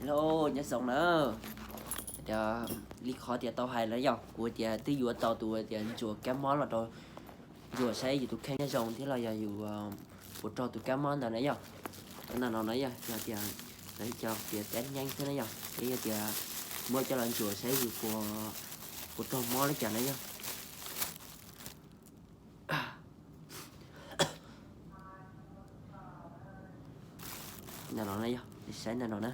Hello, nyob zoo na. Tias li qhov tias tau hais na yog, kuv tias twb yuav tau tus tias ntsuas kab mob los rau ntsuas saib yus tus kheej nyob zoo thiab los yog yus puas raug tus kab mob ntawd na yog. Ntawm no na yog, yog tias lawv cov tias test nyeeb thiab na yog, es yog tias muab coj los ntsuas saib yus puas, puas raug mob li cas na yog. Ntawm no na yog, saib ntawm no na.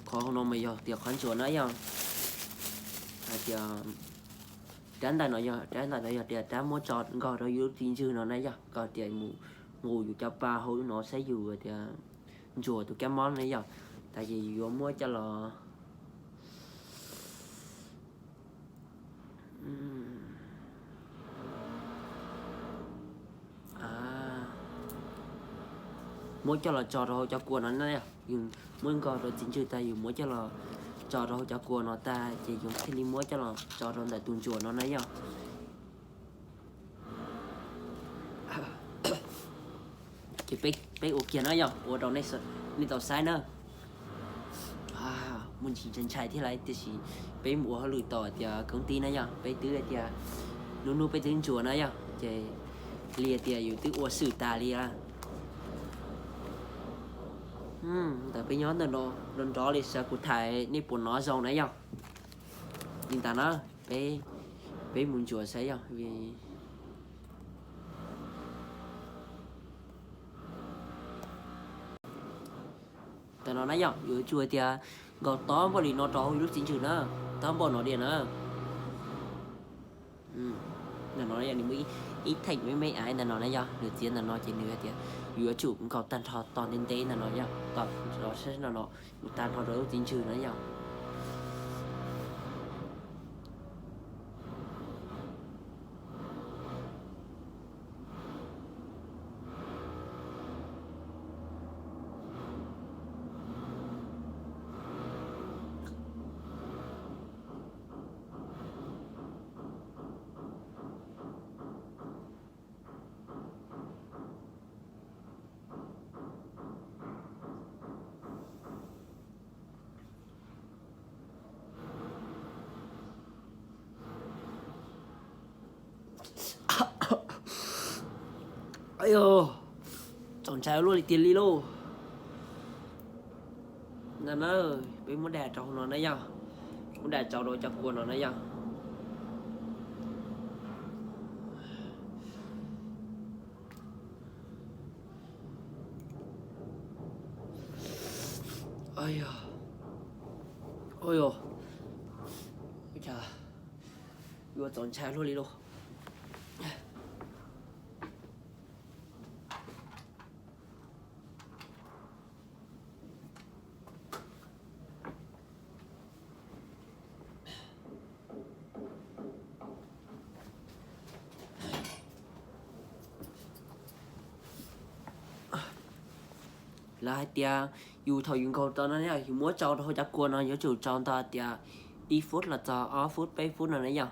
Qhov no mas yog tias qhov ntsuas na yog, hais tias rab ntawm no yog, rab ntawm no yog tias rab muab tso nkaug rau yus lub txiv ntswg no na yog, kom tias mus nqus yus cov pa hauv no saib yus tias ntsuas tus kab mob na yog. Tas ces yus yuav muab coj los muab coj los tso rau hauv cov kua no na yog. Yus muab nkaug rau txiv ntswg tag yus muab coj los tso rau hauv cov kua no tag ces yus thiaj li muab coj los tso rau ntawm tus ntsuas no na yog. Ces peb ua kiag no yog ua rau nej tau saib na. Muaj ntsis ntshai ntshai thiab lawm tiam sis peb mus ua hauj lwm tom tias koob tib na yog, peb twb tias hnub hnub peb twb ntsuas na yog, ces li tias yus twb ua xwm tas li. Ntawm peb nyob ntawm no nrov nrov li sawv kuv tham nej puas hnov zoo na yog. Li ntawd na, peb, peb mus ntsuas saib yog vim ntawm no na yog yuav tsum tias nkaug tob npaum li no rau hauv lub txiv ntswg na, tob npaum no diam na. Ntawm no yog nws muaj ib theem me me aiv ntawm no na yog nws txiav ntawm no ces nws hais tias yus yuav tsum nkaug tag nrho tos ntev ntev ntawm no yog tos los saib no no mus tag nrho rau lub txiv ntswg no yog. Txaus ntshai luaj li tiag li lauj. Ntawm na, peb muab dam rau hauv no na yog, muab dam tso rau cov kua no na yog. Ua cas yuav txaus ntshai luaj li lauj. Lawv hais tias yus thaum yus nkaug tau no yog yus muab tso rau hauv cov kua no yuav tsum tso ntau tias ib fub los txog ob fub peb fub no na yog.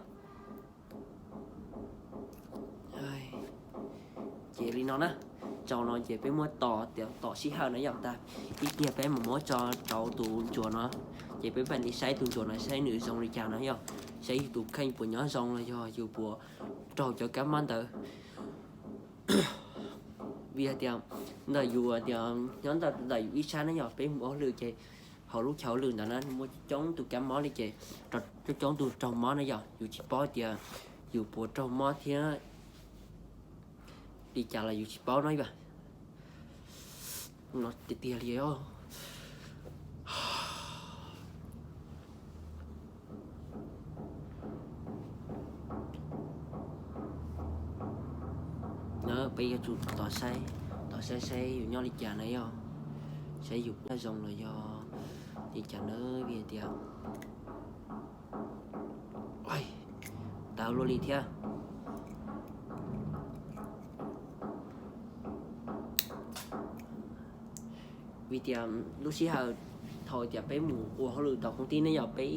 Ces li no na, tso no ces peb muab tos tias tom sij hawm no yog tag ib pliag peb mam muab tso rau tus ntsuas no, ces peb mam li saib tus ntsuas no saib nws zoo li cas no yog, saib yus tus kheej puas nyob zoo los yog yus puas raug cov kab mob ntawd. Vim hais tias ntawm yus tias nyob ntawm ntawm yus ib sab na yog peb mus ua hauj lwm ces hauv lub chaw hauj lwm ntawd na muaj coob tus kab mob li ces coob coob tus raug mob na yog yus tsis paub tias yus puas raug mob thiab li cas los yus tsis paub no yog. No tiag tiag li. Peb yuav tsum tos saib, tos saib saib yus nyob li cas na yog, saib yus puas zoo los yog li cas na vim tias tawv luaj li thiab. Vim tias lub sij hawm thaum tias peb mus ua hauj lwm tau koob tib ne yog peb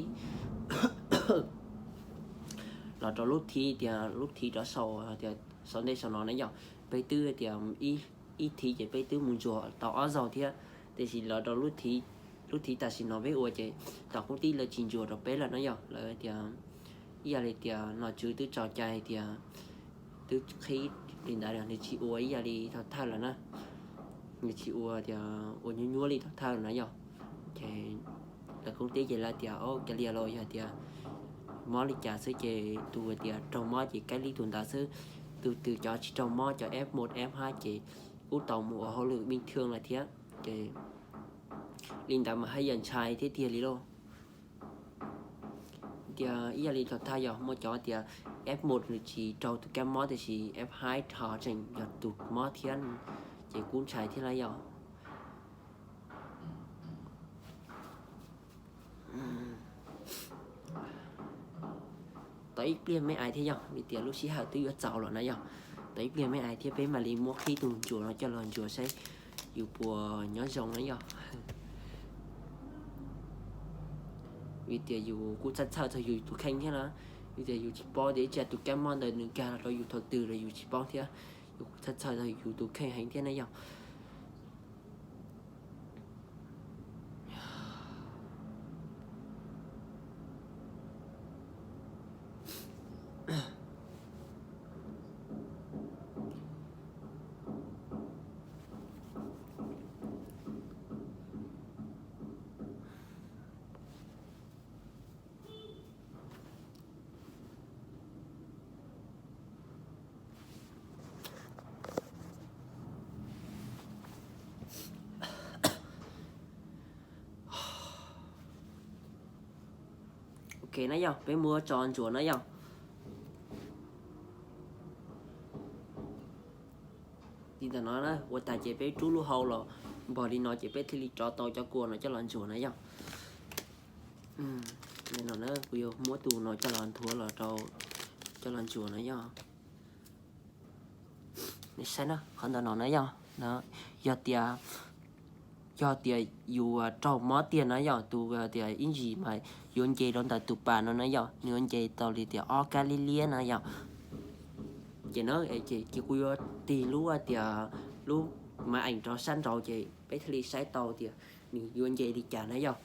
los rau lub thib tias lub thib rov sau tias sau ntej sau no ne yog peb twb tias ib ib thiv ces peb twb mus ntsuas tau ob zaug thiab, tiam sis lawv rau lub thiv, lub thiv tam sim no peb ua ces tom qub tib lawv tsis ntsuas rau peb lawm na yom. Lawv tias ib yam li tias nom tswv twb tso cai hais tias twb qhib li ntawd, nws tsis ua ib yam li thawj thawj lawm na, nws tsis ua tias ua nyuab nyuab li thawj thawj na yom. Ces lawv kuj teb ces lawv tias o, kav liam los yog tias mob li cas xwb ces tus tias raug mob ces kaib li tus ntawd xwb, tus twg cov tsis raug mob cov F một F hai ces kuj tau mus ua hauj lwm bình thường lawm thiab. Ces li ntawd mas haj yam ntshai thiab tiag li lauj. Tias ib yam li thawj thawj yog muaj cov tias F một nws tsis raug tus kab mob tiam sis F hai ho tseem yog tus mob thiab, ces kuj ntshai thiab na yom. Tos ib pliag me ais thiab yog vim tias lub sij hawm twb yuav txaus lawm na yog. Tos ib pliag me ais thiab peb mam li muab qhib tus ntsuas no coj los ntsuas saib yus puas nyob zoo na yog. Vim tias yus kuj txhawj txhawj txog yus tus kheej thiab na. Vim tias yus tsis paub tias ib tsam tus kab mob ntawd nws nkag los rau yus thaum twg los yus tsis paub thiab. Yus kuj txhawj txhawj txog yus tus kheej heev thiab na yog. Ok na yog, peb muab tso ntsuas na yog. Li ntawm no na, ua tas ces peb rub lub hau los npog li no ces peb thiaj li rov tau cov kua no coj los ntsuas na yog. Li no na, kuv yuav muab tus no coj los nthuav los rau, coj los ntsuas na yog. Nej saib na, qhov ntawm no na yog, yog tias, yog tias yus raug mob tiag na yog, tus tias ib ntsis mas yuav nce rau ntawm tus pas no na yog, nws yuav nce tau li tias ob kab liab liab na yog. Ces na, ces kuv yuav tig lub tias lub maj eem rau sab nraud ces peb thiaj li saib tau tias nws yuav nce li cas na yog.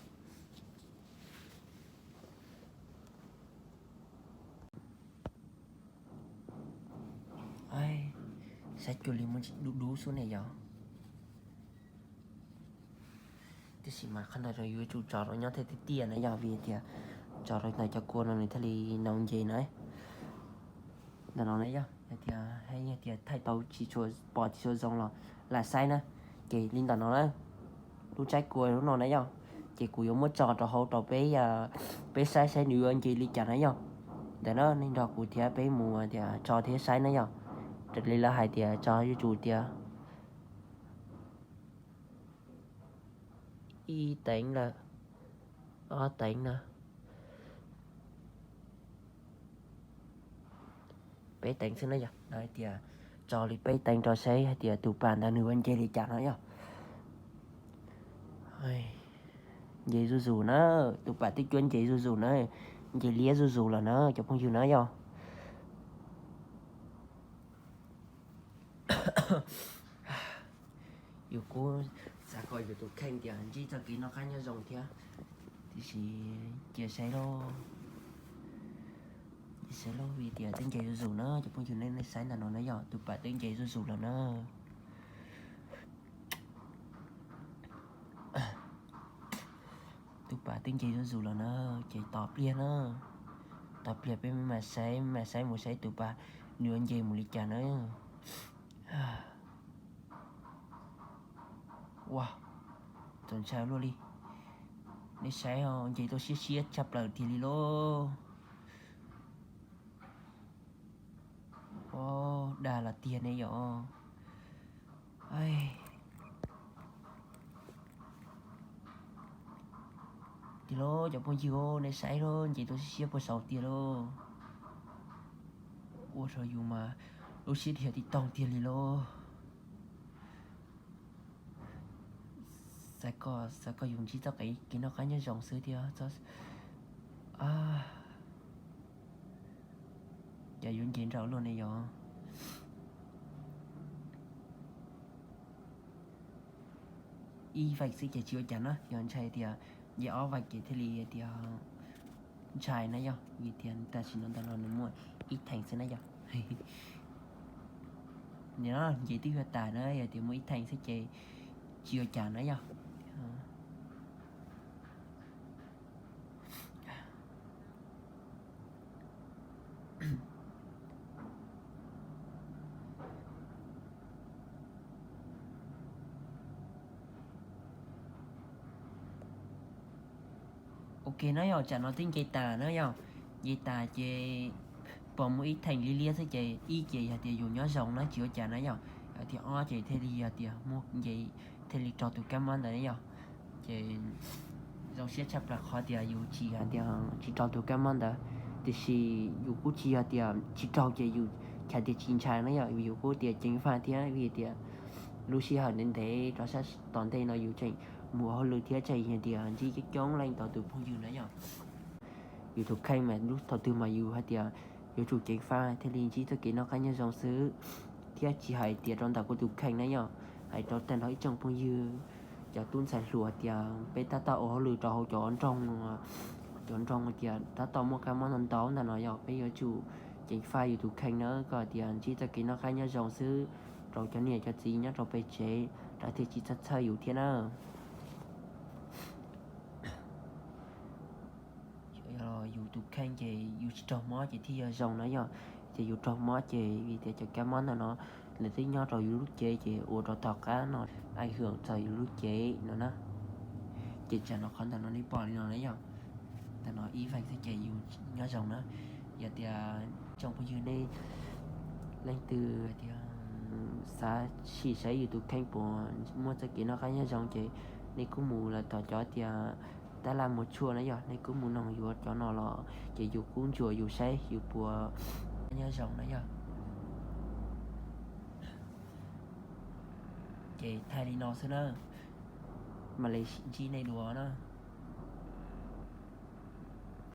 Saib cuag li muaj ntsis dub dub xwb ne yog. Tiam sis mas qhov ntawd yuav tsum tso rau nyob thiaj tiaj tiaj na yog, vim tias tso rau ntawm cov kua no nws thiaj li nau nce na. Ntawm no na yog, yog tias, yog tias thaij tau tsis tshua, pom tsis tshua zoo los lam saib na. Ces li ntawm no na, lub tsaib kua lub no na yog, ces kuv yuav muab tso rau hauv rau peb, peb saib saib nws yuav nce li cas na yog. Ntawm no nej nrog kuv thiab peb mus tias tso thiab saib na yog. Raws li lawv hais tias tso yuav tsum tias ib teev lawm, ob teev na, peb teev xwb na yog. Lawv hais tias tso li peb teev rau saib hais tias tus pas ntawd nws yuav nce li cas no yog. Nce zuj zus na, tus pas twb cuab nce zuj zus na, nce liab zuj zus lawm na cov phooj ywg na yog. Yus kuj xav kom yus tus kheej tias ntsib txoj kev noj qab nyob zoo thiab, tiam sis cia saib lauj, cia saib lauj vim tias twb nce zuj zus na cov phooj ywg, nej saib ntawm no na yog, tus pas twb nce zuj zus lawm na. Tus pas twb nce zuj zus lawm na, ces tos pliag na, tos pliag peb mam saib, mam saib mus saib tus pas nws yuav nce mus li cas na. Ua, txaus ntshai luaj li. Nej saib os, nce tuaj siab siab tshaj plaws tiag li lauj. Os, dag los tiag ne yom. Tiag lauj cov phooj ywg, nej saib lauj, nce tuaj siab siab puag saud tiag lauj. Ua rau yus mas lub siab dhia tib toog tiag li lauj. Xav kom, xav kom yus ntsib txoj kev, kev noj qab nyob zoo xwb thiab. Ces yuav nce nraum luaj ne yom. ib vais xwb ces tsis ua cas na, yog ntshai tias nce ob vais ces thiaj li tias ntshai na yog, vim tias tam sim no ntawm no nws muaj ib theem xwb na yog. Nim no nce twb yuav tas na, yog tias muaj ib theem xwb ces tsis ua cas na yog. Ok na yog, tsam no twb nce tas na yog, nce tas ces pom muaj ib theem liab liab xwb ces ib ces yog tias yus nyob zoo na tsis ua cas na yog, yog tias ob ces thiaj li yog tias muaj nce thiaj li raug tus kab mob ntawd na yog. Ces zoo siab tshaj plaws qhov tias yus tsis hais tias tsis raug tus kab mob ntawd, tiam sis yus kuj tsis yog tias tsis raug ces yus hais tias tsis ntshai na yog, yus kuj tias ceev faj thiab vim tias lub sij hawm ntev ntev rau sab tom ntej no yus tseem mus ua hauj lwm thiab tseem hais tias ntsib coob coob leej ntau tus phooj ywg na yog. Yus tus kheej mas lub thaum twg mas yus hais tias yuav tsum ceev faj thiaj li ntsib txoj kev noj qab nyob zoo xwb, thiab tsis hais tias rau ntawm kuv tus kheej na yog, hais rau tag nrho ib tsoom phooj ywg, cov tub ntxhais hluas tias peb tab tom ua hauj lwm rau hauv cov nroog, cov nroog tias tab tom muaj kab mob ntau ntau ntawm no yog peb yuav tsum ceev faj yus tus kheej na, kom tias ntsib txoj kev noj qab nyob zoo xwb, rau cov niam cov txiv nyob rau pem tsev lawv thiaj tsis txhawj txhawj yus thiab na. Yus tus kheej ces yus tsis raug mob ces thiaj yog zoo na yog, ces yus raug mob ces vim tias cov kab mob ntawm no lawv twb nyob rau yus lub cev ces ua rau tom qab no ai hwm txog yus lub cev no na. Ces tsam no qhov ntawm no nej pom li no na yog, ntawm no ib veeg xwb ces yus nyob zoo na. Yog tias tsoom phooj ywg nej leej twg tias xav sim saib yus tus kheej puas muaj txoj kev noj qab nyob zoo ces nej kuj mus lawm tom cov tias tab laj muag tshuaj na yog, nej kuj mus noog yuav cov no los ces yus kuj ntsuas yus saib yus puas nyob zoo na yog. Ces thaij li no xwb na, mam li ntsib nej dua na.